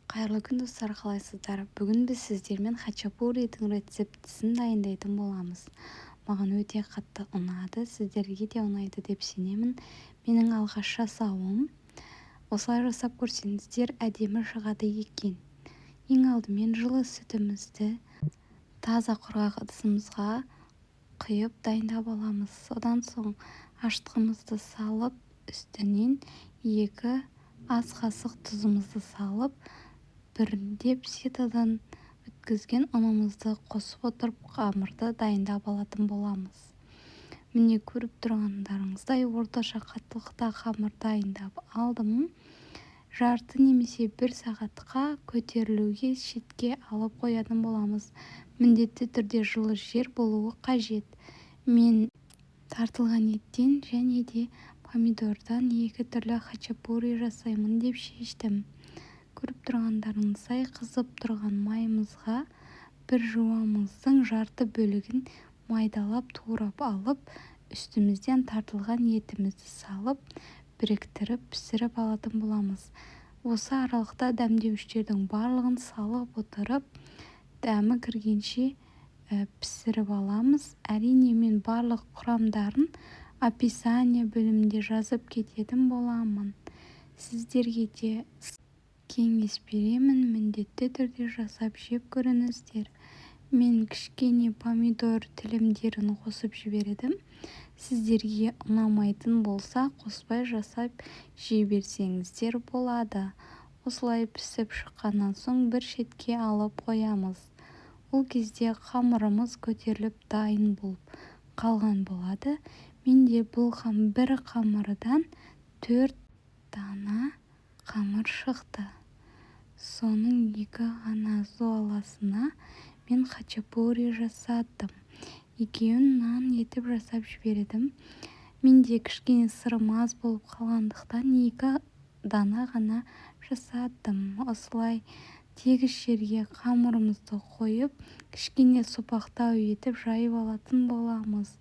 Қайырлы күн, достар! Қалайсыздар? Бүгін біз сіздермен хачапуридің рецептісін дайындайтын боламыз. Маған өте қатты ұнады, сіздерге де ұнайды деп сенемін. Менің алғаш жасауым. Осылай жасап көрсеңіздер, әдемі шығады екен. Ең алдымен жылы сүтімізді таза құрғақ ыдысымызға құйып дайындап аламыз. Содан соң ашытқымызды салып, үстінен 2 ас қасық тұзымызды салып, біріндеп ситодан өткізген ұнымызды қосып отырып, қамырды дайындап алатын боламыз. Міне, көріп тұрғандарыңыздай, орташа қаттылықта қамыр дайындап алдым. Жарты немесе бір сағатқа көтерілуге шетке алып қоятын боламыз. Міндетті түрде жылы жер болуы қажет. Мен тартылған еттен және де помидордан екі түрлі хачапури жасаймын деп шештім. Көріп тұрғандарыңыздай, қызып тұрған майымызға бір жуамыздың жарты бөлігін майдалап турап алып, үстімізден тартылған етімізді салып, біріктіріп пісіріп алатын боламыз. Осы аралықта дәмдеуіштердің барлығын салып отырып, дәмі кіргенше пісіріп аламыз. Әрине, мен барлық құрамдарын описание бөлімінде жазып кететін боламын. Сіздерге де кеңес беремін, міндетті түрде жасап жеп көріңіздер. Мен кішкене помидор тілімдерін қосып жібердім. Сіздерге ұнамайтын болса, қоспай жасап жей берсеңіздер болады. Осылай пісіп шыққаннан соң, бір шетке алып қоямыз. Ол кезде қамырымыз көтеріліп, дайын болып қалған болады. Менде бұл бір қамырдан төрт дана қамыр шықты. Соның екі ғана зуаласына мен хачапури жасадым, екеуін нан етіп жасап жібердім. Менде кішкене сырым аз болып қалғандықтан, екі дана ғана жасадым. Осылай тегіс жерге қамырымызды қойып, кішкене сопақтау етіп жайып алатын боламыз.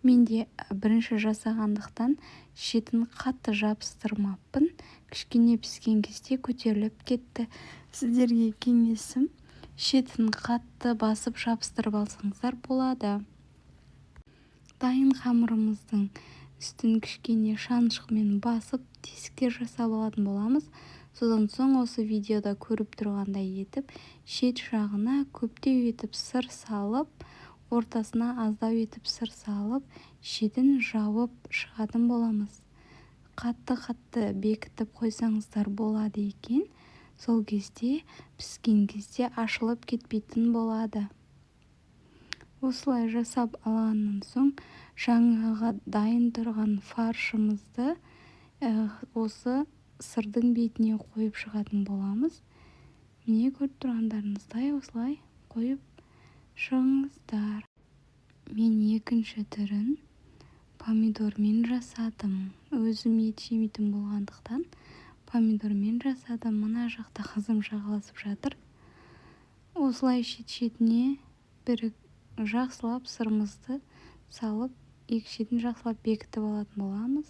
Менде бірінші жасағандықтан, шетін қатты жабыстырмаппын. Кішкене піскен кезде көтеріліп кетті. Сіздерге кеңесім: шетін қатты басып жабыстырып алсаңыздар болады. Дайын қамырымыздың үстін кішкене шанышқымен басып, тесіктер жасап алатын боламыз. Содан соң осы видеода көріп тұрғандай етіп, шет жағына көптеу етіп сыр салып, ортасына аздау етіп сыр салып, шетін жауып шығатын боламыз. Қатты-қатты бекітіп қойсаңыздар болады екен. Сол кезде піскен кезде ашылып кетпейтін болады. Осылай жасап алғаннан соң, жаңағы дайын тұрған фаршымызды осы сырдың бетіне қойып шығатын боламыз. Міне, көріп тұрғандарыңыздай, осылай қойып шығыңыздар. Мен екінші түрін помидормен жасадым. Өзім ет жемейтін болғандықтан, помидормен жасадым. Мына жақта қызым жағаласып жатыр. Осылай шет-шетіне бір жақсылап сырымызды салып, екі шетін жақсылап бекітіп алатын боламыз.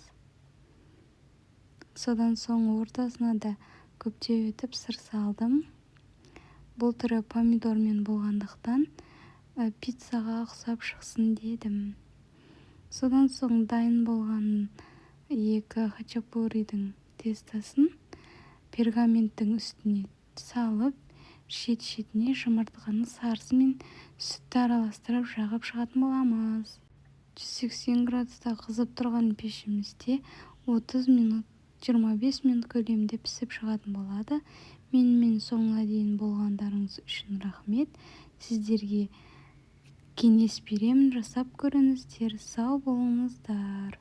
Содан соң ортасына да көптеу етіп сыр салдым. Бұл түрі помидормен болғандықтан, пиццаға ұқсап шықсын дедім. Содан соң дайын болған екі хачапуридің тестосын пергаменттің үстіне салып, шет-шетіне жұмыртқаның сарысы мен сүтті араластырып жағып шығатын боламыз. 180 градуста қызып тұрған пешімізде 30 минут, 25 минут көлемінде пісіп шығатын болады. Менімен соңына дейін болғандарыңыз үшін рахмет. Сіздерге кеңес беремін, жасап көріңіздер. Сау болыңыздар!